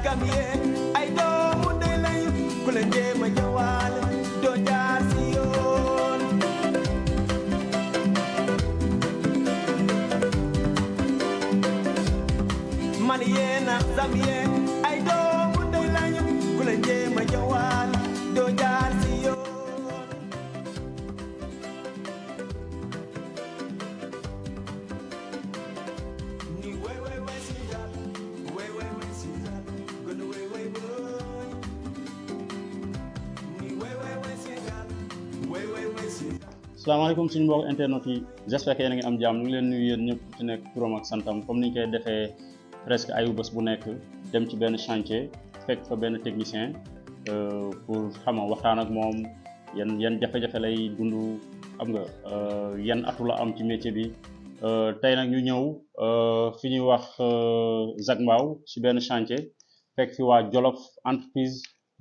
Gambien ay doomu ndey lañu ku leen jéem a jawaale doo jaar si yoon Malien ak Zambien ay doomu ndey lañu ku leen jéem a jawaale doo jaar si yoon ni wey wey wey si dal wey wey wey si dal gën wey wey boy ni wey wey wey si dal wey wey wey si dal salaamaaleykum suñu mbokk internet yi j'espère que yéen a ngi am jàmm ñu ngi leen nuyu yéen ñëpp ci nekk turam ak santam comme ni ñu koy defee presque ayu bés bu nekk dem ci benn chantier fekk fa benn technicien pour xam nga waxtaan ak moom yan jafe-jafe lay dund xam nga yan atu la am ci métier bi tey nag ñu ñëw fi ñuy wax Zac Mbao ci benn chantier fekk fi waa Jolof entreprise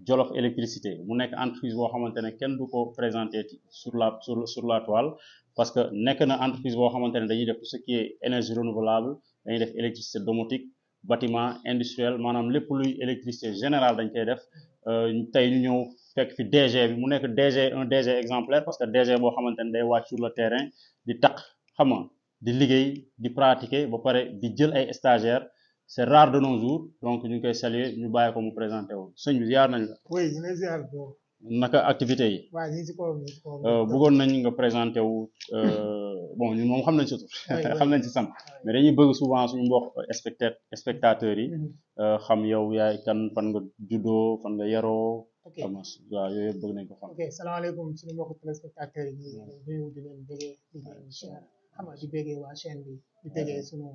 Jolof électricité mu nekk entreprise boo xamante ne kenn du ko présenté sur la toile parce que nekk na entreprise boo xamante ne dañuy def tout ce qui est énergie renouvelable dañuy def électricité domotique bâtiment industriel maanaam lépp luy électricité générale dañ koy def tey ñu ñëw fekk fi DG bi mu nekk un DG exemplaire parce que DG boo xamante ne day wàcc sur le terrain di taq xam nga di liggéey di pratiquer ba pare di jël ay stagiaires c'est rare de nos jours donc ñu ngi koy saluer ñu bàyyi ko mu présenté wu sëñ bi ziar nañ la. oui ñu ngi ziar boobu. naka activité yi. waaw ñu ngi ci kaw ñu ci kaw. bëggoon nañ nga présenté wu bon ñun moom xam nañ si tur xam nañ si sant mais dañuy bëgg souvent suñu mbokk spectateurs yi xam yow yaay kan fan nga juddoo fan nga yaroo. ok xam nga waaw yooyu yëpp bëgg nañ ko xam. ok salaamaaleykum suñu mbokk téléspectateurs yi ñu ngi nuyu di leen bëggee di leen ziar xam nga di bëggee waa chaîne bi di bëggee suñu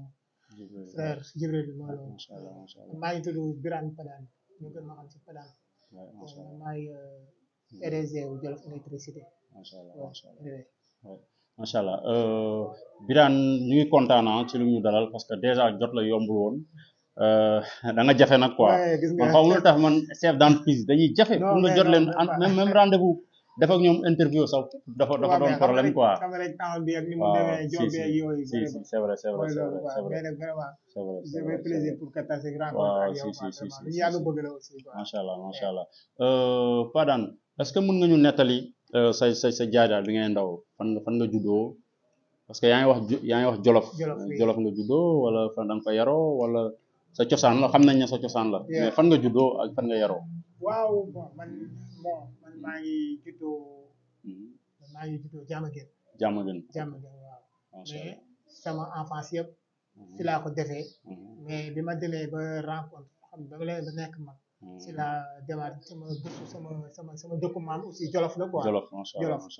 frère Jibril mooy loolu. macha allah macha allah maa ngi tudd Birane Padane ñu gën ma xam ci Padane. macha allah maa ngi PDG wu Jolof électricité. macha allah macha allah macha allah Birane ñu ngi kontaan ci lu ñu dalal parce que déjà jot la yombul woon da nga jafe nag quoi. gis nga man xaw ma lu tax man chef d'entreprise dañuy jafe. pour nga jot leen même rendez-vous def ak ñoom interview sax dafa doon problème quoi. xam nga rek temps bi ak ni mu demee job bi ak yooyu. si c'est vrai c'est vrai c'est vrai mais nag vraiment c'est vrai j'ai plaisir pour que tase rencontre ak yow vraiment ñu yàgg bëgg la aussi quoi. macha allah macha allah Padane est-ce que mën nga ñu nettali sa jaar-jaar bi ngay ndaw fan nga juddoo parce que yaa ngi wax Jolof Jolof nga juddoo wala fan da nga fa yaroo wala sa cosaan la xam nañ ne sa cosaan la mais fan nga juddoo ak fan nga yaroo. waaw bon man maa ngi juddoo Diamaguène waaw mais sama enfance yëpp fi laa ko defee mais bi ma demee ba rencontre xam ba leen ba nekk mag si la demaat sama dëkku maam aussi Jolof la quoi Jolof macha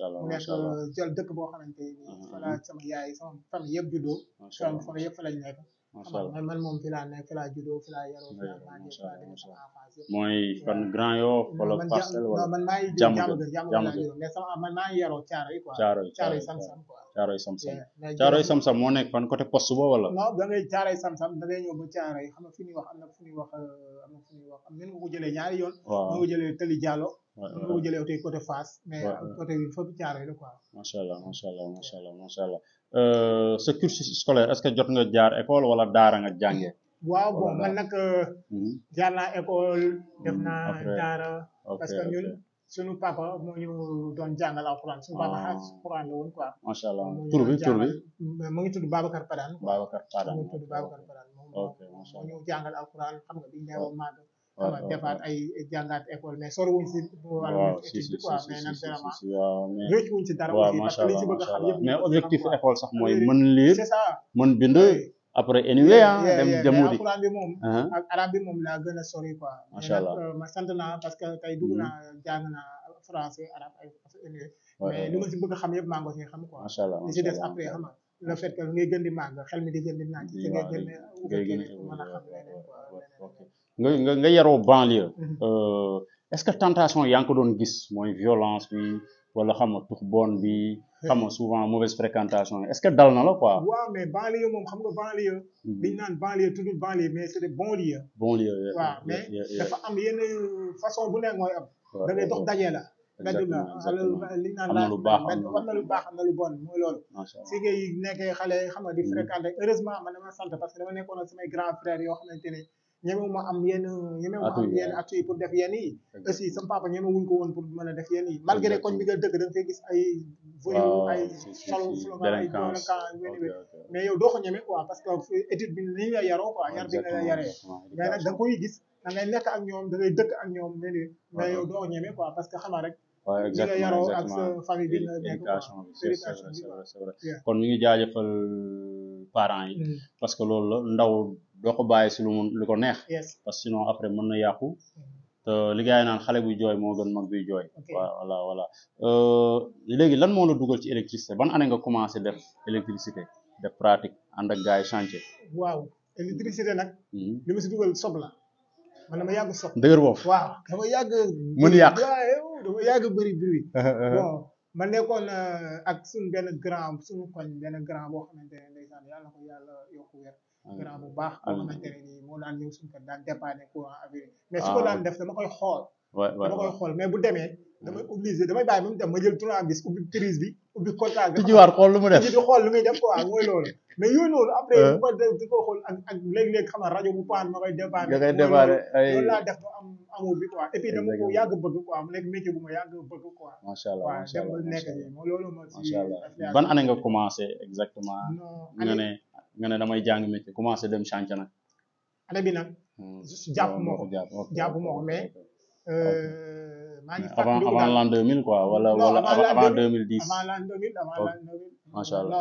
allah mu nekk jël dëkk boo xamante ni fa la sama yaay sama famille yëpp juddoo sama famille yëpp fa lañ nekk macha allah man moom fi laa nekk fi laa juddoo fi laa yaroo fi laa màggee fi laa demee sama enfance yëpp mooy fan Grand Yoff wala Parcelles wala man maa ngi Diamaguène laa juddoo mais man maa ngi yaroo Thiaroye quoi Thiaroye Sam-Sam quoi Thiaroye Sam-Sam Thiaroye Sam-Sam moo nekk fan côté poste ba wala non da ngay Thiaroye Sam-Sam da ngay ñëw ba Thiaroye xam nga fi ñuy wax am na fu ñuy wax am nga ko jëlee ñaari yoon nga ko jëlee Tali Diallo nga ko jëlee tey côté Fass mais côté bi foofu Thiaroye la quoi macha allah macha allah macha allah macha allah sa cursus scolaire est-ce que jot nga jaar école wala daara nga jàngee waaw bon man nag jaar naa école def naa daara parce que ñun suñu papa moo ñu doon jàngal alxuraan suñu papa xaafis alxuraan la woon quoi macha allah tur bi mu ngi tudd Babacar Padane Babacar Padane mu ngi tudd Babacar Padane moo ñu jàngal alxuraan xam nga biñu neewoon màgg xam nga defaat ay jàngaat école mais sori wuñ si wàllu étude bi quoi mais nag vraiment rëcc wuñ si dara aussi parce que li si bëgg a xam yëpp mais objectif école sax mooy mën lire c'est ça mën bind après anyway dem wuti alxuraan bi moom ak arabe bi moom laa gën a sori quoi macha allah ma sant naa parce que tey dugg naa jàng naa français arabe ay anyway mais li ma si bëgg a xam yëpp maa ngi ko si xam quoi macha allah li si des après xam nga le fait que ngay gën di màgg xel mi di gën di naaj ci ngay gën mën a xam leneen quoi nga yaroo banlieue est-ce que tentation yaa ngi ko doon gis mooy violence bi wala xam nga tux bon bi xam nga souvent mauvaise fréquentation est-ce que dal na la quoi. waaw mais banlieue moom xam nga banlieue. biñ naan banlieue tuddul banlieue mais c'est des bons lieux. bons lieux waaw mais dafa am yenn façon bu nekk mooy am. da ngay dox daje la. exactement li ñu naan am na lu baax am na lu baax am na lu bon mooy loolu. si ngay nekkee xale xam nga di fréquenter heureusement man dama sant parce que dama nekkoon ak samay grands frères yoo xamante ne ñemewuma am yenn atu yi pour def yenn yi aussi sama papa ñemewuñ ko woon pour mën a def yenn yi malgré koñ bi nga dëkk da nga fay gis ay voyou ay solo ay délinquant mais yow doo ko ñeme quoi parce que étude bi ni la yaroo quoi yar bi nga la yaree mais nag da nga koy gis da ngay nekk ak ñoom da ngay dëkk ak ñoom mais yow doo ko ñeme quoi parce que xama rek waaw exactement nga yaroo ak sa famille bi nga nekk éducation bi c'est vrai kon ñu ngi jaajëfal parents yi parce que loolu la ndaw doo ko bàyyi si lu ko neex parce que sinon après mën na yàqu te li gars yi naan xale buy jooy moo gën mag buy jooy voilà léegi lan moo la dugal ci électricité ban année nga commencé def électricité def pratique ànd ak gars yi chantier waaw électricité nag li ma si dugal sob la man dama yàgg sob dëgër bopp waaw dama yàgg mën yàq dama yàgg bëri bruit bon ma nekkoon ak suñu benn grand suñu koñ benn grand boo xamante ne ndeysaan yàlla na ko yàlla yokku wér grand bu baax boo xamante ne nii moo daan ñëw suñu kër daan dépanner courant avril mais su ko daan def dama koy xool mais bu demee damay obligé damay bàyyi ba mu dem ma jël tournevis ubbi prise bi ubbi contact bi tijjiwaat xool lu mu def di xool lu muy def quoi mooy loolu mais yooyu noonu après di ko xool ak léeg-léeg xam nga rajo bu paan ma koy dépanner loolu laa def ba am amour bi quoi et puis dama ko yàgg bëgg quoi mu nekk métier bu ma yàgg bëgg quoi macha allah waaw dem ba nekk nii moo loolu ma si macha allah ban année nga commencé exactement nga ne damay jàng métier commencé dem chantier nag année bi nag jàpp moo ko mais maa ngi fàttaliku avant l'an 2000 quoi wala avant 2010 avant l'an 2000 macha allah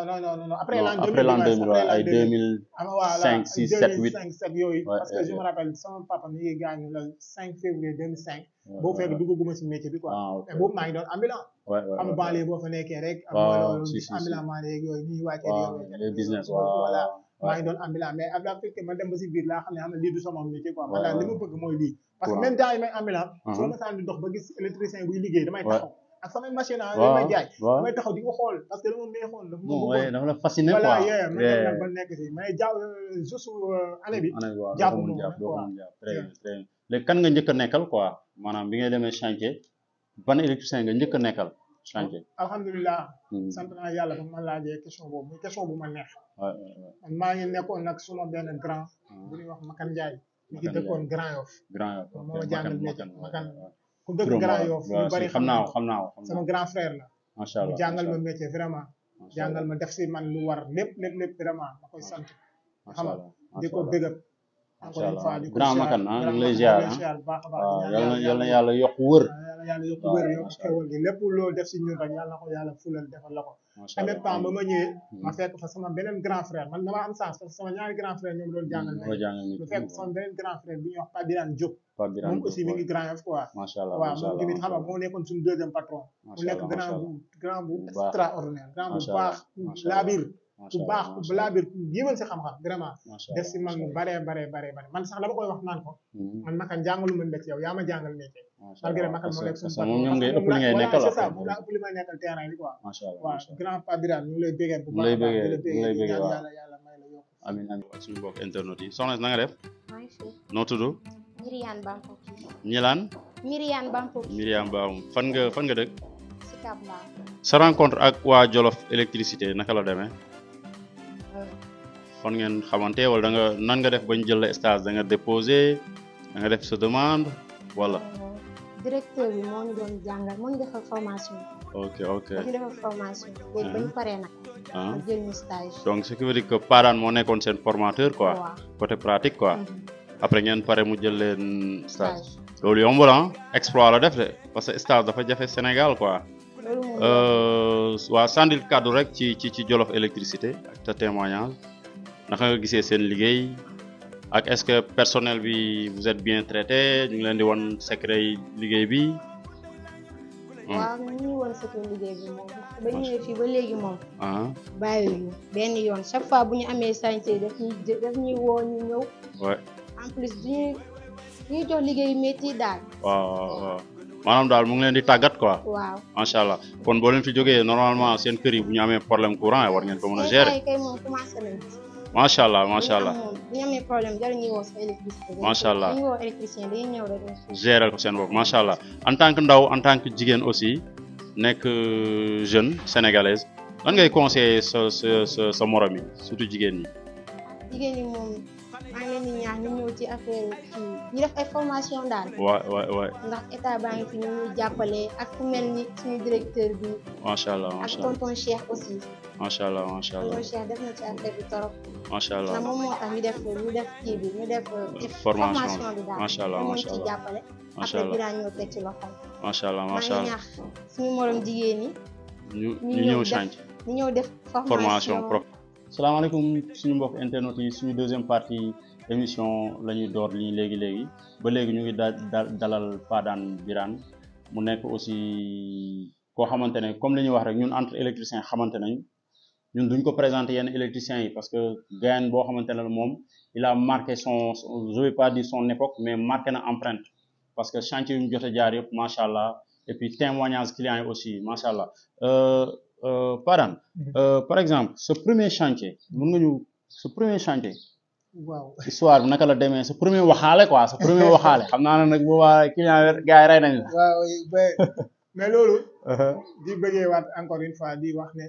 non après l'an 2000 waaw ay 2005 6 7 8 5 7 yooyu parce que je me rappelle sama papa mi ngi gaañu le 5 février 2005 boo fekk duggaguma si métier bi quoi mais boobu maa ngi doon ambulant xam nga banlieue boo fa nekkee rek am nga loolu ambulant maa yeeg yooyu ñuy wàccee les business voilà maa ngi doon ambulant mais avec fekk ma dem ba si biir laa xam ne xam ne lii du sama métier quoi man daal li ma bëgg mooy lii parce que même temps yi may ambulant soo ma saan di dox ba gis électricien buy liggéey damay taxaw ak samay machine yi may jaay damay taxaw di ko xool parce que dama neexoon dafa la fasciné quoi voilà yee ma dem nag ba nekk si mais jaaw juste année bi jàpp mu quoi très bien léegi kan nga njëkk a nekkal quoi maanaam bi ngay demee chantier ban électricien nga njëkk a nekkal chantier alhamdulilah sant naa yàlla ba ma laajee question boobu muy question bu ma neex man maa ngi nekkoon nag suma benn grand bu ñuy wax Makan Ndiaye mi ngi dëkkoon Grand Yoff moo ma jàngal métier Makan ku dëkk Grand Yoff ñu bari xam naa sama grand frère la macha allah mu jàngal ma métier vraiment jàngal ma def si man lu war lépp vraiment ma koy sant xam nga di ko bëgg encore une fois grand Makan ñu ngi lay ziar waaw yal na yàlla yokk wër yàlla yokk wër yokk xewal gi lépp loo def si ñun rek yàlla na ko yàlla fulal defal la ko en même temps ba ma ñëwee ma fekk fa sama beneen grand frère man dama am chance parce que sama ñaari grand frère ñoom doon jàngal ma fekk sama beneen grand frère bi ñuy wax Pape Birane Diop moom aussi mi ngi Grand Yoff quoi waaw moom tamit xam nga moo nekkoon suñu deuxième patron mu nekk grand bu extraordinaire grand bu baax laabir ku baax ku laabir ku yéemal si xam-xam vraiment def si man mu bare man sax dama koy wax naan ko man Makan jàngalu ma métier yow yaa ma jàngal métier malgré Makan moo nekk suñu patron moom ngay ëpp li ngay nekkal c'est ça moom laa ëpp li may nekkal terrain bi quoi waaw grand Pape Birane ñu ngi lay bégee bu baax yàlla may la yokk amiin ak suñu mbokk internet yi soxna na nga def noo tudd Myriane Bampouk Myriane Bampouk fan nga dëkk Sicap Mbao sa rencontre ak waa Jolof électricité naka la demee fan ngeen xamante wala nan nga def bañ jël la stage da nga déposé da nga def sa demande wala directeur bi moo ñu doon jàngal moo ñu defal formation ok ñu defal formation léegi ba ñu paree nag ma jël ñu stage donc ce qui veut dire que parent moo nekkoon seen formateur quoi côté pratique quoi après ngeen pare mu jël leen stage loolu yombul exploit la def de parce que stage dafa jafe Sénégal quoi waa sandil kàddu rek ci Jolof électricité ak ta témoignage naka nga gisee seen liggéey ak est-ce que personnel bi vous êtes bien traité ñu ngi leen di won secret yi liggéey bi waaw ñu ngi woon secret liggéey bi moom ba ñëwee fii ba léegi moom bàyyiwuñu benn yoon chaque fois bu ñu amee chantier daf ñuy woo ñu ñëw en plus ñuy jox liggéey métti daal waaw maanaam daal mu ngi leen di tàggat quoi waaw macha allah kon boo leen fi jógee normalement seen kër yi bu ñu amee problème courant war ngeen ko mën a gérer kay moom commencé nañ macha allah bu ñu amee problème jarul ñuy woo sa électricité macha allah dañuy woo électricien dañuy ñëw rek gérer ko seen bopp macha allah en tant que ndaw en tant que jigéen aussi nekk jeune sénégalaise lan ngay conseiller sa morom yi surtout jigéen ñi moom maa ngi leen di ñaax ñu ñëw ci affaire kii ñu def ay formation daal. waay ndax état baa ngi fi ñu ñuy jàppale ak ku mel ni suñu directeur bi. macha allah ak tonton Cheikh aussi. macha allah tonton Cheikh def na ci affaire bi torop. macha allah ndax moom moo tax ñu def kii bi ñu def. formation bi daal macha allah moom macha ciy allah jàppale. macha après allah dinaa ñëw teg ci loxoom. macha allah maa macha ngi allah ñaax suñu morom jigéen ñi. ñu ñëw change. ñu ñëw def formation salaamaaleykum suñu mbokk internet yi suñu deuxième partie émission la ñuy door lii léegi ba léegi ñu ngi dalal Fadane Birane mu nekk aussi koo xamante ne comme li ñuy wax rek ñun entre électriciens xamante nañ ñun duñ ko présenter yenn électriciens yi parce que gayan boo xamante ne moom il a marqué son je vais pas dire son époque mais marqué na empreinte parce que chantier yu mu jot a jaar yëpp macha allah et puis témoignage clients yi aussi macha allah. Fadane par exemple ce premier chantier mën nga ñu ce premier chantier. waaw histoire bi naka la demee sa premier waxaale quoi sa premier waxaale xam naa ne nag boobaa client gars yi rey nañ la. waaw mais loolu. di bëggee waat encore une fois di wax ne.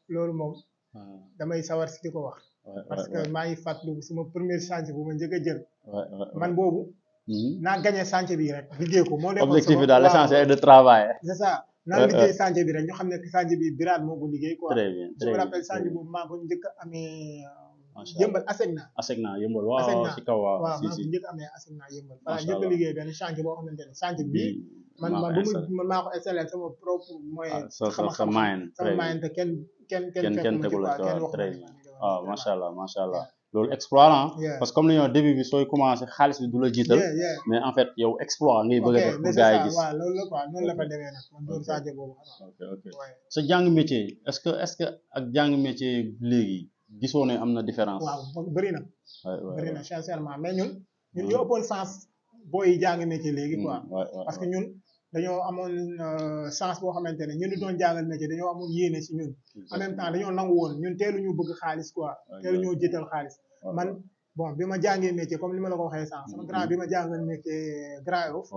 loolu moom. damay sawar si di ko wax. parce que maa ngi fàttaliku sama premier chantier bu ma njëkk a jël. man boobu. naa gagné chantier bi rek liggéey ko moo nekkoon objectif bi daal l'essentiel de travail. c'est ça naa liggéey chantier bi rek ñu xam ne chantier bi Birane moo ko liggéey quoi. très bien je me rappelle chantier boobu maa ko njëkk a amee. yëmbal ASECNA yëmbal waaw ci kaw waaw maa ko njëkk a amee ASECNA yëmbal. voilà njëkk a liggéey benn chantier boo xamante ne chantier bii. man maa ko installé sama propre moyen. sa moyen sama moyen te kenn tegul la très bien waaw macha allah loolu exploit la parce que comme li ñu wax début bi sooy commencé xaalis bi du la jiital mais en fait yow exploit ngay bëgg a def pour gars yi gis waaw loolu la quoi noonu la fa demee nag man doon Sadio boobu ok sa jàng métier est-ce que ak jàng métier léegi gisoo ne am na différence waaw bëri na sincèrement mais ñun ñoo ëppoon sens booy jàng métier léegi quoi parce que ñun dañoo amoon chance boo xamante ne ñun di doon jàngal métier dañoo amoon yéene si ñun en même temps dañoo nangu woon ñun teelu ñu bëgg xaalis quoi teelu ñoo jiital xaalis man bon bi ma jàngee métier comme li ma la ko waxee sànq sama grand bi ma jàngal métier Grand Yoff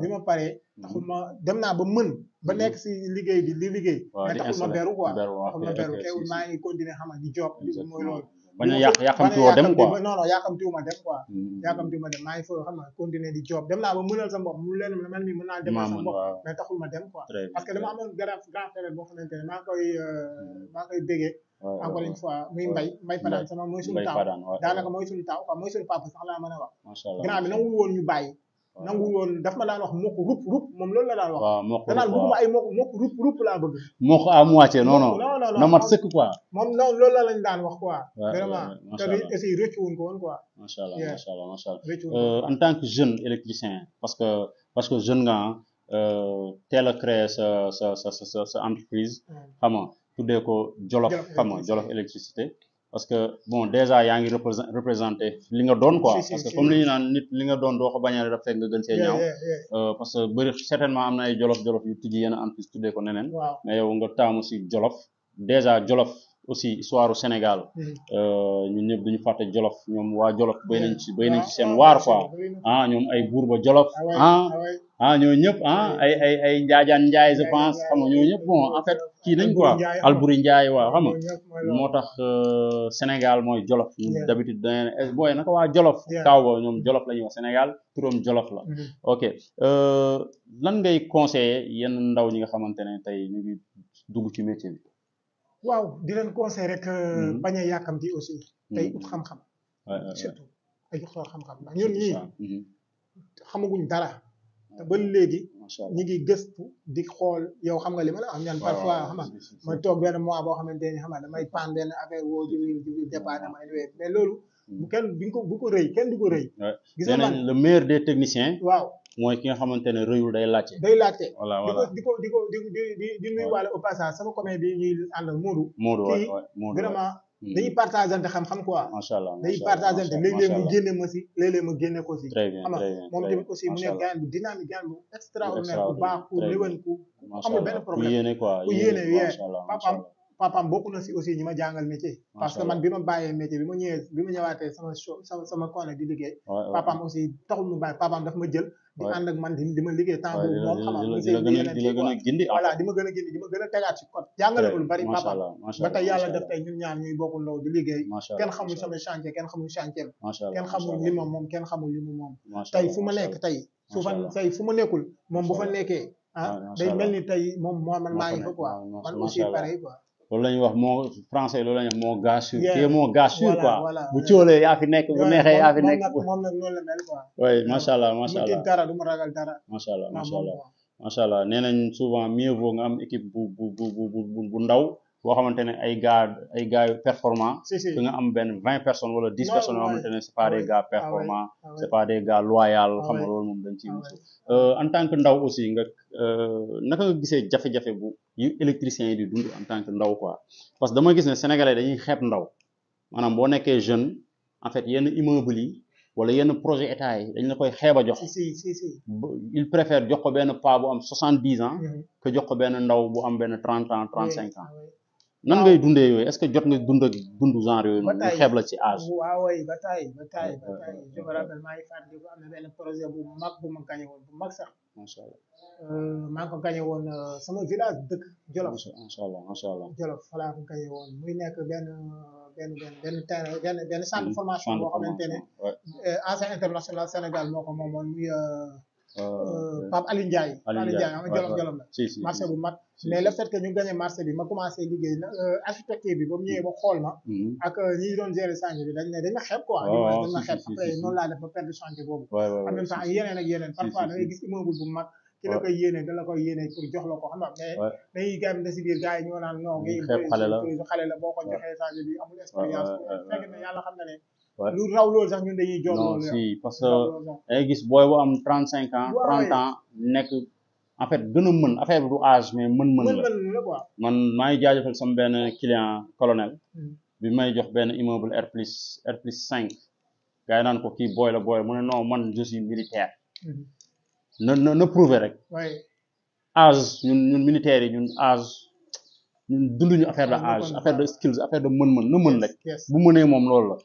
bi ma paree taxul ma dem naa ba mën ba nekk si liggéey bi li liggéey mais taxul ma beru quoi taxul ma beru teewul maa ngi continuer xam nga di job mooy loolu bañ a yàqamtiwoo dem quoi non yàqamtiwuma dem quoi yàqamtiwuma dem maa ngi foofu xam nga continuer di job dem naa ba mënal sa bopp mu leen man mi mën naa demal sa bopp mais taxul ma dem quoi parce que dama amoon grand frère boo xamante ne maa koy béggee encore une fois muy mbay Fadane sama mooy suñu taaw daanaka mooy suñu taaw quoi mooy suñu papa sax laa mën a wax grand bi nangul woon ñu bàyyi nangul woon daf ma daan wax mokk rup moom loolu la daan wax danaan bëgguma ay mokk rup laa bëgg mokk à moitié non na mat sëkk quoi moom non loolu la lañ daan wax quoi vraiment te aussi rëccu wuñ ko woon quoi macha allah en tant que jeune électricien parce que jeune nga teel a créer sa entreprise xam nga tuddee ko Jolof xam nga Jolof électricité parce que bon déjà yaa ngi représenté li nga doon quoi parce que comme li ñu naan nit li nga doon doo ko bañal daf fekk nga gën see ñaaw parce que bëri certainement am na ay jolof yu tijji yenn entreprise tuddee ko neneen mais yow nga taamu si Jolof déjà Jolof aussi histoire du Sénégal ñun ñëpp duñu fàtte Jolof ñoom waa Jolof béy nañ ci seen waar quoi ñoom ay Buurba Jolof ñoo ñëpp ay Njaajaan Njaay je pense xam nga ñoo ñëpp bon en fait kii nañ quoi Alburi Njaay waaw xam nga moo tax Sénégal mooy Jolof d'habitude dañu booy naka waa Jolof kaw ba ñoom Jolof la ñuy wax Sénégal turam Jolof la ok lan ngay conseiller yenn ndaw ñi nga xamante ne tey ñu ngi dugg ci métier bi waaw di leen conseil rek bañ a yàkkamti aussi tey ut xam-xam surtout ay ut xam-xam ndax ñun ñii xamaguñ dara te ba léegi ñi ngi gëstu di xool yow xam nga li ma la wax ñaan parfois xam nga ma toog benn mois boo xamante ni xam nga damay pan benn affaire woo jibil départ damay mais loolu bu kenn bu ko rëy kenn du ko rëy gis nga man le meilleur des techniciens waaw mooy ki nga xamante ne rëyul day laajte voilà di nuyu waale au passage sama commune bi ñuy àndal Modou kii vraiment dañuy partagante xam-xam quoi macha allah dañuy partagante léeg-léeg mu génne ma si léeg-léeg mu génne ko si très bien xam nga moom tamit aussi mu nekk gaan bu dynamique gaan bu extraordinaire bu baax pour léwén ku amul benn problème ku yéene quoi ku yéene papaam papaam bokk na si aussi ñi ma jàngal métier parce que man bi ma bàyyee métier bi ma ñëwaatee sama koone di liggéey papaam aussi taxul mu bàyyi papaam daf ma jël di ànd ak man di ma liggéey temps boobu moom xam nga di la gën a gindi voilà di ma gën a gindi di ma gën a tegaat si code jàngale ko lu bari papaam ba tey yàlla def tey ñun ñaar ñuy bokkul ndaw di liggéey kenn xamul sama chantier kenn xamul chantier kenn xamul li moom kenn xamul li mu moom tey fu ma nekk tey tey fu ma nekkul moom bu fa nekkee day mel ni tey moom moo man maa ngi fa quoi man aussi pareil quoi loolu la ñuy wax moo français loolu la ñuy wax moo gars sûr kii moo gars sûr quoi bu cóolee yaa fi nekk bu neexee yaa fi nekk moom nag noonu la mel quoi oui macha allah macha allah dara du ma ragal dara macha allah macha allah nee nañ souvent mieux vaut nga am équipe bu ndaw boo xamante ne ay gars performants que nga am benn 20 personnes wala 10 personnes yoo xamante ne c'est pas des gars performants c'est pas des gars loyaux xam nga loolu moom dañ ciy musu en tant que ndaw aussi nga naka nga gisee jafe-jafe bu yu électriciens yi di dund en tant que ndaw quoi parce que dama gis ne sénégalais dañuy xeeb ndaw maanaam boo nekkee jeune en fait yenn immeuble yi wala yenn projet état yi dañ la koy xeeb a jox il préfère jox ko benn paa bu am 70 ans que jox ko benn ndaw bu am benn 30 ans 35 ans nan ngay dundee yooyu est-ce que jot nga dund genre yooyu noonu xeeb la ci âge waaw ba taay je me rappelle maa ngi fàttali ko am na benn projet bu mag bu ma gagné woon bu mag sax macha allah maa ngi ko gagné woon sama village dëkk Jolof macha allah Jolof fa laa ko gagné woon muy nekk benn terrain benn centre de formation boo xamante ne ancien international Sénégal moo ko moomoon muy Pape Aliou Ndiaye xam nga Jolof la marché bu mag mais le fait que ñu gagné marché bi ma commencé liggéey architecte bi ba mu ñëwee ba xool ma ak ñi doon gérer chantier bi dañ ma xeeb quoi dañ ma xeeb après noonu laa def ba perdre chantier boobu en même temps yeneen ak yeneen parfois da ngay gis immeuble bu mag ki la koy yéene da la koy yéene pour jox la ko xam nga mais dañuy gars yi si biir gars yi ñoo naan non ngay xale la boo ko joxee chantier bi amul expérience fekk na yàlla xam na ne lu raw loolu sax ñun dañuy jox loolu si parce que day gis booy bu am 35 ans 30 ans nekk en fait gën a mën affaire bi du âge mais mën-mën la quoi man maa ngi jaajëfal sama benn client colonel bi may jox benn immeuble R plus 5 gars yi naan ko kii booy la mu ne non man je suis militaire na prouver rek âge ñun militaires yi ñun âge ñun dunduñu affaire de âge affaire de skills affaire de mën-mën na mën rek bu mënee moom loolu la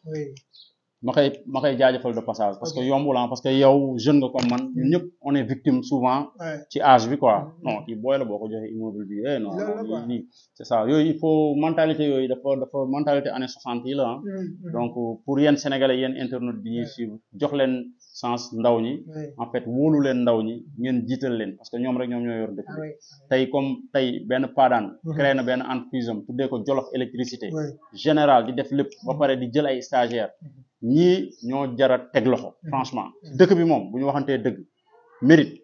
ma koy jaajëfal de passage parce que yombul parce que yow jeune nga comme man ñun ñëpp on est victime souvent ci âge bi quoi non kii booy la boo ko joxee immeuble bi non nii c'est ça yooyu il faut mentalité yooyu dafa mentalité année 60 yi la donc pour yéen sénégalais yéen internautes bi ñuy suivre jox leen sens ndaw ñi en fait wóolu leen ndaw ñi ngeen jiital leen parce que ñoom rek ñoom ñoo yor dëkk bi tey comme tey benn paadaan créé na benn entreprise am tuddee ko Jolof électricité général di def lépp ba pare di jël ay stagiaires ñii ñoo jara teg loxo franchement dëkk bi moom bu ñu waxantee dëgg mérite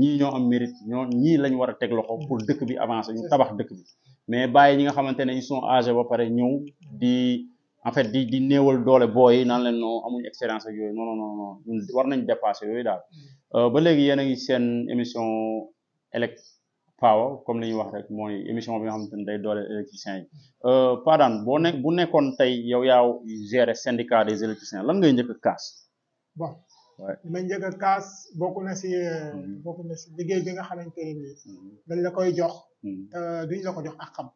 ñii ñoo am mérite ñii lañ war a teg loxo pour dëkk bi avancer ñu tabax dëkk bi mais bàyyi ñi nga xamante ne ils sont âgés ba pare ñëw di en fait di néewal doole booy naan leen non amuñu expérience ak yooyu non ñun war nañ dépasser yooyu daal ba léegi yéen a ngi seen émission Elec Power comme li ñuy wax rek mooy émission bi nga xamante ne day doole électriciens yi Padane bu nekkoon tey yow yaa gérer syndicat des électriciens lan ngay njëkk a kaas bon li may njëkk a kaas bokk na si liggéey bi nga xamante ne nii dañ la koy jox duñ la ko jox ak xam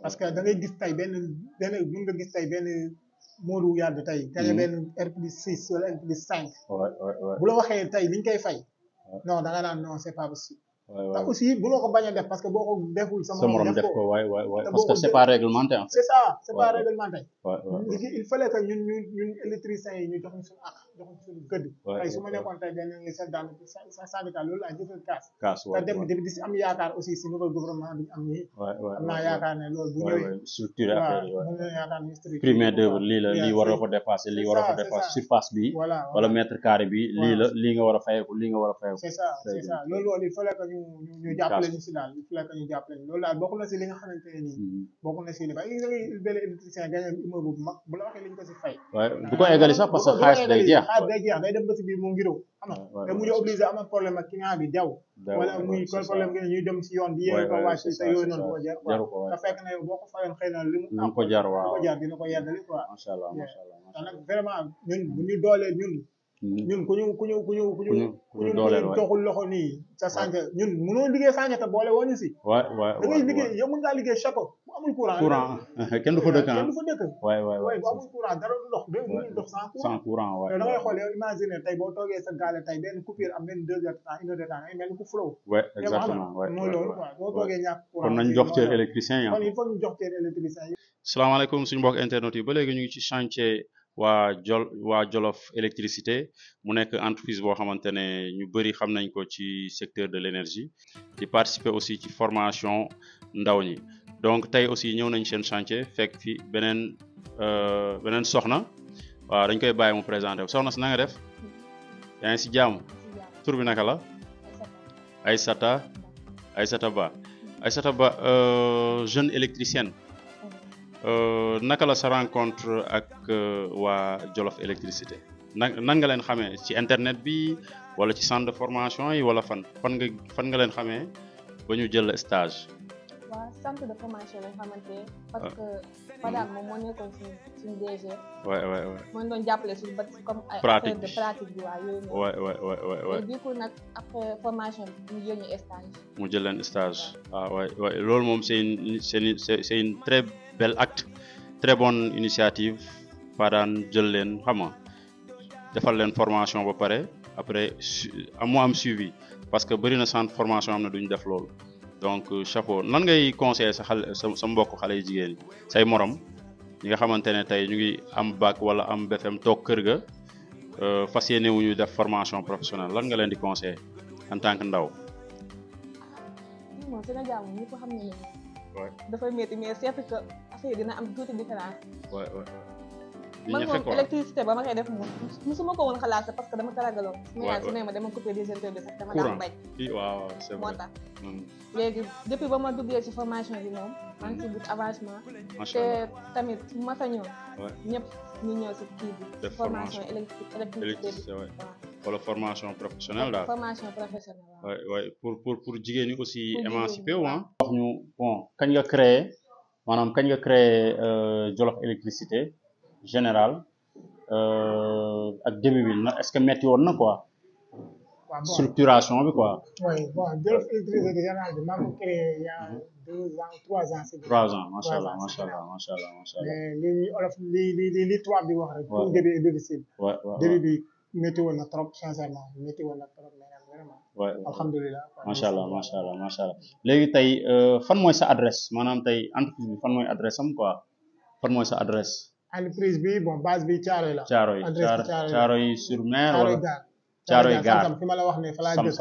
parce que da ngay gis tey benn mën nga gis tey benn Modou Yade tey gagné benn R plus 6 wala R plus 5 bu la waxee tey liñ koy fay non da nga naan non c'est pas possible te aussi bu loo ko bañ a def parce que boo ko deful sa morom def ko waay parce que c'est pas réglementé en fait c'est ça c'est pas réglementé il fallait que ñun électriciens yi ñu jox ñu suñu àq jox ñu suñu gëdd tey su ma nekkoon tey benn seen daan sa syndicat loolu laa jëfal kaas te dem di si am yaakaar aussi si nouveau gouvernement bi am nii am naa yaakaar ne loolu bu ñëwee structuré affaire yi mën na yaakaar ne structuré prime d'œuvre lii war a ko dépasser lii war a ko dépasser surface bi wala mètre carré bi lii nga war a fayeeku lii nga war a fayeku c'est ça loolu il fallait que ñu jàppale ñu si daal il fallait que ñu jàppale ñu loolu daal bokk na si li nga xamante ne nii bokk na si li fay benn électricien gagné immeuble bu mag bu la waxee li ñu ko si fay du ko eggali sax parce que xaalis day jeex day dem ba si biir mu ngiroo xam nga te mu ñu obligé am problème ak client bi jaw wala muy problème gi ñuy dem si yoon bi yéen ko wàcc te yooyu noonu ko jar quoi te fekk na yow boo ko fayoon xëy na li mu am ko jar dina ko yeddali quoi macha allah te nag vraiment ñun bu ñu doolee ñun ku ñu toxul loxo nii sa sànq ñun mënoo liggéey sànq te boole woon ñu si da ngay liggéey yow mën ngaa liggéey chapeau bu amul courant. kenn du fa dëkk kenn du fa dëkk. waay bu amul courant dara du dox. du dox sans courant. waay da ngay xool yow imaginer tey boo toogee sa gaale tey benn coupure am benn 2 heures de temps 1 heure de temps ngay mel ni ku flow. ouais exactement waay mooy loolu quoi boo toogee ñàkk courant. kon nañ jox cër électricien yi. kon il faut ñu jox cër électricien yi. salaamaaleykum suñu mbokk internet yi ba léegi ñu ngi ci chantier waa Jolof électricité mu nekk entreprise boo xamante ne ñu bëri xam nañ ko ci secteur de l'énergie di participer aussi ci formation ndaw ñi donc tey aussi ñëw nañ seen chantier fekk fi beneen soxna waaw dañ koy bàyyi mu présenté wu soxna si na nga def yaa ngi si jàmm tur bi naka la Aïssata Ba jeune électricienne naka la sa rencontre ak waa Jolof électricité nan nga leen xamee ci internet bi wala ci centre de formation yi wala fan nga leen xamee ba ñu jël stage. waaw centre de formation lañ xamante parce que Fadam moom moo nekkoon suñu DG. waay moo doon jàppale suñu bët comme ay pratique de pratique bi waaw yooyu. waay du coup nag après formation bi mu jël ñu stage. mu jël leen stage waay loolu moom c'est une très bel acte très bonne initiative Fadam jël leen xam nga defal leen formation ba pare après mu am suivi parce que bëri na centre formation am na duñ def loolu. donc chapeau nan ngay conseiller sa mbokk xale yu jigéen ñi say morom ñi nga xamante ne tey ñu ngi am bac wala am BFM toog kër ga fas yéene wu ñu def formation professionnelle lan nga leen di conseiller en tant que ndaw. moom Sénégal moom ñëpp xam nañu ne dafay métti mais c'est que affaire dina am tuuti différence. man moom électricité ba ma koy def moom musuma ko woon xalaat parce que dama ko ragaloon. su ma dama coupé des heures de sax dama daan bañ. waaw c'est vrai moo tax léegi depuis ba ma duggee ci formation bi moom maa ngi ci gis avancement. te tamit ma fa ñëw. ñëpp ñu ñëw ci kii bi. def formation électricité bi wala formation professionnelle daal. formation professionnelle waaw. waay pour jigéen ñi aussi émancipé wu ah. wax ñu bon kañ nga créé Jolof électricité général ak début bi est-ce que metti woon na quoi. structuration bi quoi. oui bon Jolof électricité général bi maa ngi ko créé il y a 2 ans 3 ans. 3 ans macha allah. mais li tubaab bi wax rek. tout début est difficile. début bi métti woon na trop sincèrement métti woon na trop mais vraiment. alhamdulilah. macha allah léegi tey fan mooy sa adresse maanaam tey entreprise bi fan mooy adresse am quoi fan mooy sa adresse. entreprise bi bon base bi Thiaroye la. Thiaroye sur mer wala Thiaroye Gare fi ma la wax ne fa laa dëkk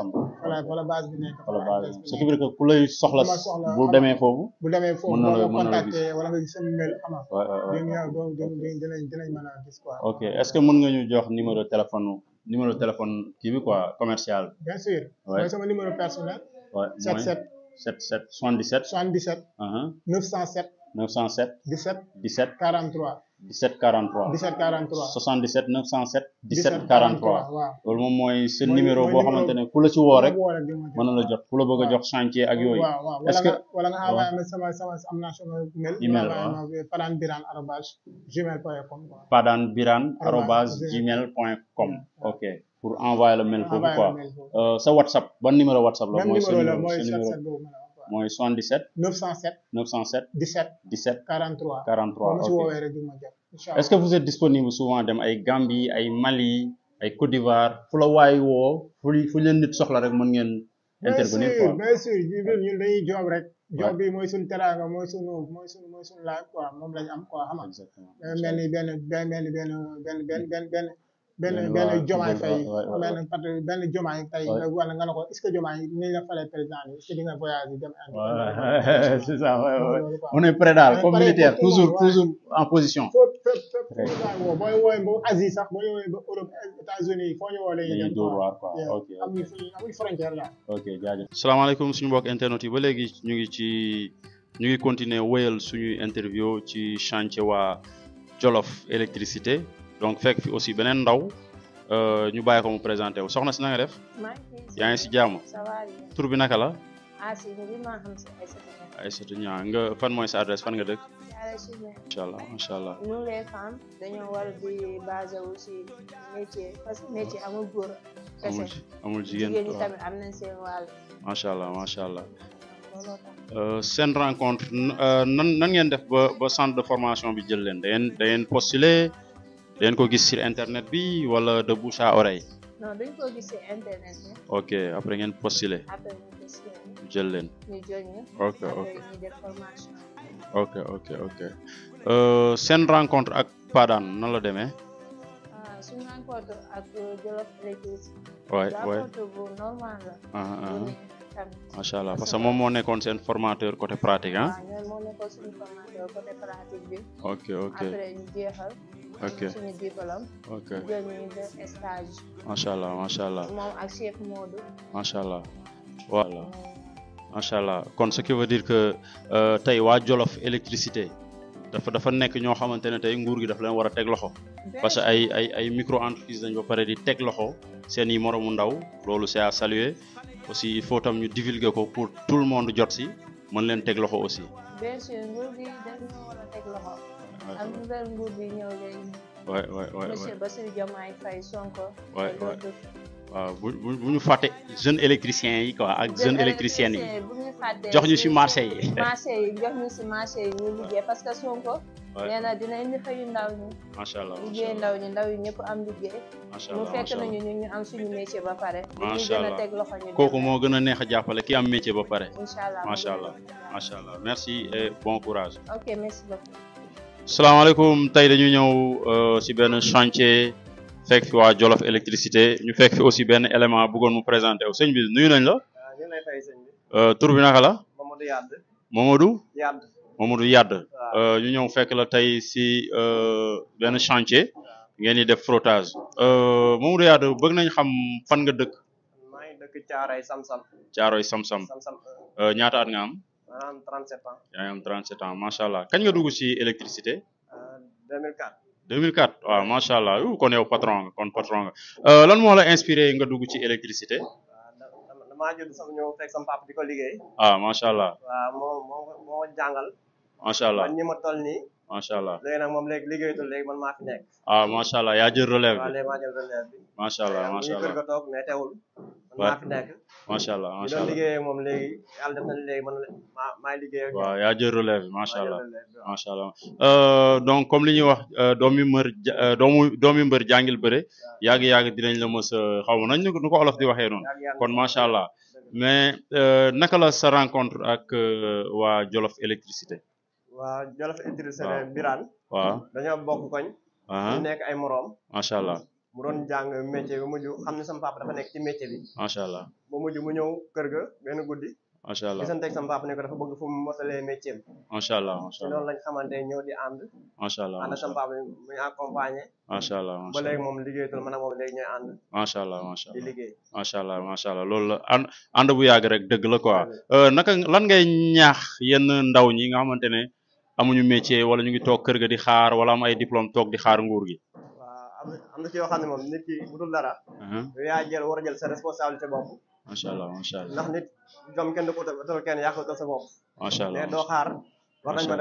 wala base bi nekk. wala base bi ce qui veut dire que ku lay soxla bu demee foofu. mën na la contacter wala nga gis seen mail xam nga. dinañ mën a gis quoi. ok est-ce que mën nga ñu jox numéro téléphone kii bi quoi commercial. bien sûr. mooy sama numéro personnel. 77 77. 907. 17 43. 77 907 17 43 waaw. loolu moom mooy seen numéro boo xamante ne ku la ci woo rek mën na la jot ku la bëgg a jox chantier ak yooyu. est-ce que wala nga envoyé ma sama am naa sama email padanbirane@gmail.com padanbirane@gmail.com ok pour envoyer le mail foofu quoi sa WhatsApp ban numéro WhatsApp la. mooy 77 907 17 43 ok est-ce que vous êtes disponible souvent dem ay Gambie ay Mali ay Côte d'Ivoire fu la waay woo fu leen nit soxla rek mën ngeen intervenir quoi. bien sûr ñun dañuy job rek. job bi mooy suñu teraanga mooy suñu laaj quoi moom lañu am quoi xam nga. mel ni benn jomaay fay benn jomaay tey wala nga ne ko est-ce que jomaay ni la falee président bi est-ce que di nga voyage yi dem c'est ça on est prêt daal comme militaire toujours en position. booy woowee ba Asie sax booy woowee ba Europe États-Unis foo ñu woo léegi dem dóor waar quoi ok amuy frontière la. ok jaajëf. salaamaaleykum suñu mbokk internet yi ba léegi ñu ngi continuer wéyal suñu interview ci chantier waa Jolof électricité. donc fekk fi aussi beneen ndaw ñu bàyyi ko mu présenté wu soxna si na nga def. yaa ngi si jàmm. tur bi naka la. Aïssatou Niang nga fan mooy sa adresse fan nga dëkk. macha allah. nous les femmes dañoo war di basé wu si métier parce que métier amul góor. amul jigéen ñi tamit am nañ seen wàll. macha allah. seen rencontre nan ngeen def ba centre de formation bi jël leen da ngeen postuler da ngeen ko gis sur internet bi wala de bouche à oreille. non dañ ko gis ci internet bi. ok après ngeen postuler. après ñu postuler. jël leen. ñu jël ñu. ok après ñu def formation. ok seen rencontre ak Padane nan la demee. suñu rencontre ak Jolof Électricité. waay rencontre bu normal la. macha allah parce que moom moo nekkoon seen formateur côté pratique ah. waaw ñoom moo nekkoon suñu formateur côté pratique bi. ok après ñu jeexal. ok suñu diplôme. ok jël ñu def stage. macha allah. moom ak Cheikh Modou. macha allah voilà macha allah kon ce qui veut dire que tey waa Jolof Électricité dafa nekk ñoo xamante ne tey nguur gi daf leen war a teg loxo. parce que ay micro entreprise lañ ba pare di teg loxo seen i moromu ndaw loolu c'est à saluer aussi il faut tam ñu divulguer ko pour tout le monde jot si mën leen teg loxo aussi. bien sûr nguur gi dañoo war a teg loxo. ak nouvelle nguur bi ñëw léegi. waay monsieur Bassirou Diomaye Faye Sonko. waay waaw bu ñu fàtte jeunes électriciens yi quoi ak jeunes électriciennes yi jox ñu ci marché yi. jox ñu ci marché yi ñu liggéey parce que Sonko. nee na dina indi xëyu ndaw ñi. macha allah liggéey ndaw ñi ñëpp am liggéey. macha allah mu fekk nañu ñu am suñu métier ba pare. macha allah ñu gën a teg loxo ñu. kooku moo gën a neex a jàppale ki am métier ba pare. incha allah macha allah merci et bon courage. ok merci beaucoup. salaamaaleykum tey dañu ñëw ci benn chantier fekk fi waa Jolof Électricité ñu fekk fi aussi benn élément bëggoon mu présenté wu sëñ bi nuyu nañ la. ñu lay fay sëñ bi. tur bi naka la. Mamadou Yadd. Mamadou Yadd. ñu ñëw fekk la tey ci benn chantier ngeen di def frottage Mamadou Yadd bëgg nañ xam fan nga dëkk. maa ngi dëkk Thiaroye Samsam. Thiaroye Samsam. ñaata at nga am. maa am 37 ans. yaa ngi am 37 ans macha allah kañ nga dugg ci électricité. 2004. 2004 waaw macha allah kon yow patron nga lan moo la inspiré nga dugg ci électricité. damaa judd sama ñëw fekk sama papa di ko liggéey. macha allah. waaw moo jàngal. macha allah man ñi ma toll nii. macha allah léegi nag moom léegi liggéeyatul léegi man maa fi nekk. macha allah yaa jël relève bi. waaw léegi maa jël relève bi. macha allah macha allah kër ga toog mais teewul. man maa fi nekk. macha allah ñu doon liggéey moom léegi yàlla def na léegi man maay liggéey ak. waaw yaa jël relève bi macha allah macha allah donc comme li ñuy wax doomi mbër jàngil bëre yàgg dinañ la mës a xaw ma nañ nu ko olof di waxee noonu kon macha allah mais naka la sa rencontre ak waa Jolof Électricité. waa Jolof Électricité Birane. waaw dañoo bokk koñ. ñu nekk ay moroom. macha allah. mu doon jàng métier ba mujj xam ne sama papa dafa nekk ci métier bi. macha allah. ba mujj mu ñëw kër ga benn guddi. macha allah gisanteeg sama papa ne ko dafa bëgg fu mu motalee métier bi. macha allah macha allah loolu lañ xamante ñëw di ànd. macha allah ànd sama papa muy accompagné. macha allah ba léegi moom liggéeyatul man ak moom léegi ñooy ànd. macha allah macha allah di liggéey. macha allah loolu la ànd bu yàgg rek dëgg la quoi naka lan ngay ñaax yenn ndaw ñi nga xamante ne amuñu métier wala ñu ngi toog kër ga di xaar wala am ay diplôme toog di xaar nguur gi. am na ci yoo xam ne moom nit ki bu dul dara. yow yaa war a jël sa responsabilité bopp. macha allah ndax nit jom kenn du ko utal kenn yaa ko utal sa bopp. macha allah mais doo xaar war nañ ma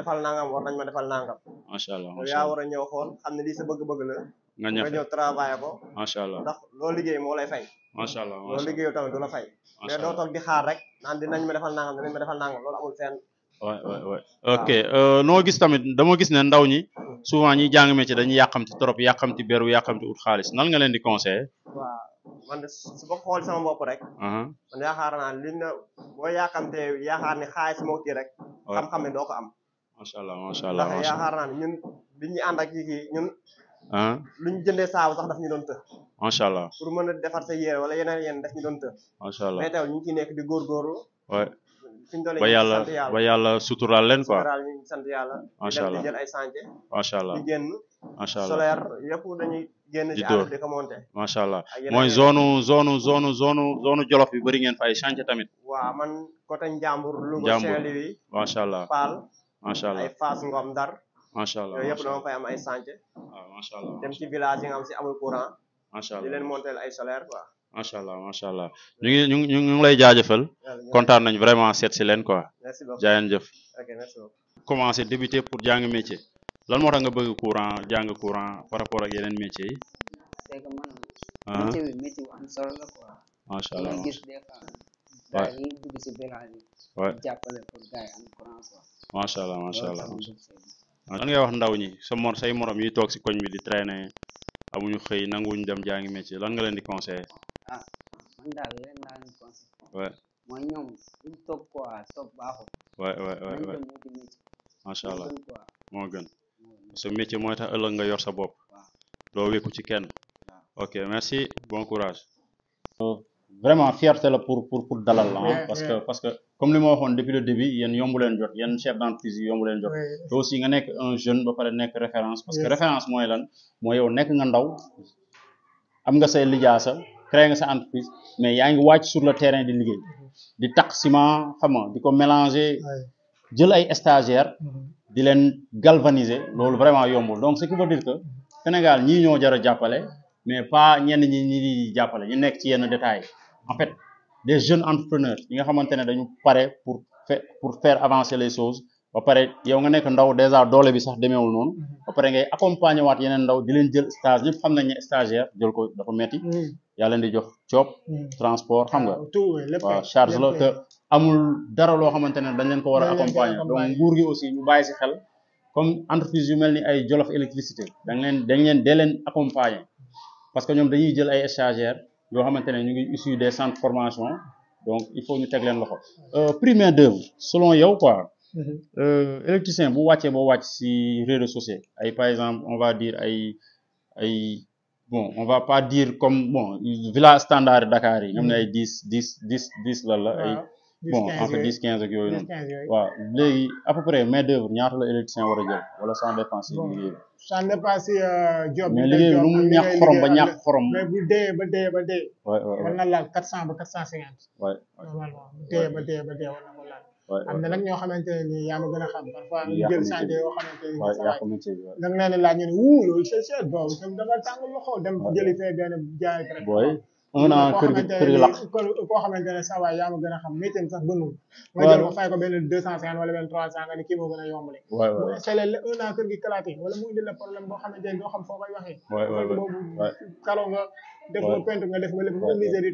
defal nangam macha allah yow yaa war a ñëw xool xam ne lii sa bëgg-bëgg la. nga ñëw travailler ko. macha allah ndax loo liggéey moo lay fay. macha allah loo liggéeyu tamit du la fay. mais doo toog di xaar rek naan dinañ ma defal nangam loolu amul fenn. waay ok noo gis tamit dama gis ne ndaw ñi souvent ñi jàng métier dañuy yàqamti trop yàqamti beru yàqamti ut xaalis nan nga leen di conseiller. waaw man de su ma xool sama bopp rek. man yaakaar naa li na boo yàqamtee yaakaar ni xaalis moo kii rek. xam-xam ne doo ko am. macha allah macha allah ndax yaakaar naa ne ñun bi ñuy ànd ak kii ñun. lu ñu jëndee saabu sax daf ñu doon të. macha allah pour mën a defar sa yére wala yeneen daf ñu doon të. macha allah mais teew ñu ngi ciy nekk di góorgóorlu. ba yàlla suturaal leen quoi. suturaal ñu sant yàlla. macha allah di jël ay chantier. macha allah di génn. macha allah solaire yëpp dañuy génn ci àll di ko monté. macha allah mooy zone Jolof bi bëri ngeen fa ay chantier tamit. waaw man côté Njambur. Louga Saint-Louis. macha allah Paal. macha allah ay Fass Ngom Ndar. macha allah yooyu yëpp dama fay am ay chantier. waaw macha allah dem ci village yi nga xam si amul courant. macha allah di leen monter ay solaire quoi. macha allah ñu ngi lay jaajëfal kontaan nañ vraiment seet si leen quoi. merci beaucoup jaayeen jëf. ok merci beaucoup. commencé débuter pour jàng métier lan moo tax nga bëgg jàng courant par rapport ak yeneen métiers yi. c'est que man. métier bu am solo la quoi. macha allah gis des fois gars yi dañuy dugg si village yi jàppale pour gars yi am courant quoi macha allah macha allah lan ngay wax ndaw ñi say morom yi toog si koñ bi di traîner amuñu xëy nanguwuñu dem jàngi métier lan nga leen di conseiller ah man daal leen laa leen conseiller mooy ñoom duñ toog quoi toog baaxul nañ dem wuti métier macha allah moo gën sa métier mooy tax ëllëg nga yor sa bopp doo wékku ci kenn ok merci bon courage vraiment fierté la pour dalal la parce que comme li ma waxoon depuis le début yéen yombu leen jot yéen chef d'entreprise yi yombu leen jot te aussi nga nekk un jeune ba pare nekk référence parce que référence mooy lan mooy yow nekk nga ndaw am nga say lijaasa créé nga sa entreprise mais yaa ngi wàcc sur le terrain di liggéey di takk ciment xam nga di ko mélanger jël ay stagiaires di leen galvaniser loolu vraiment yombul donc ce qui veut dire que Sénégal ñii ñoo jar a jàppale mais pas ñenn ñi di jàppale ñu nekk ci yenn détails en fait des jeunes entrepreneurs yi nga xamante ne dañu pare pour faire avancer les choses ba pare yow nga nekk ndaw déjà doole bi sax demeewul noonu ba pare ngay accompagner waat yeneen ndaw di leen jël stage ñëpp xam nañ ne stagiaire jël ko dafa metti yaa leen di jox job transport xam nga waaw charge la te amul dara loo xamante ne dañ leen ko war a accompagner donc nguur gi aussi ñu bàyyi si xel comme entreprise yu mel ni ay Jolof électricité dee leen accompagner parce que ñoom dañuy jël ay stagiaires yoo xamante ne ñu ngi issu des centres de formation donc il faut ñu teg leen loxo prix main d'œuvre selon yow quoi électricien bu wàccee boo wàcc si rez-de-chaussée ay par exemple on va dire ay bon on va pas dire comme bon villa standard Dakar yi ñoom ne ay 10 lan la ay bon en fait 10 15 ak yooyu noonu waaw léegi à peu près main d'œuvre ñaata la électricien war a jël wala sans dépense si liggéey ça dépend si job mais liggéey lu mu ñàkk xorom ba ñàkk xorom mais bu dee war na laal 400 ba 450 normalement bu dee ba dee war na ko laal am na nag ñoo xamante ne nii yaa ma gën a xam parfois ñu jël santé yoo xamante ne da nga leen laaj ñu ne wuu loolu c'est cher boobu tam da nga tàng loxo dem jëli fee benn jaay rek un an kër gi lakk koo xamante ne sa waay yaa ma gën a xam métier sax bënul nga jël ko fay ko benn 250 wala benn 300 nga ni kii moo gën a yombale mu installé un an kër gi kalaate wala mu indi la problème boo xamante ne doo xam foo koy waxee boobu kalo nga def nga peintre nga def nga lépp nga obligé di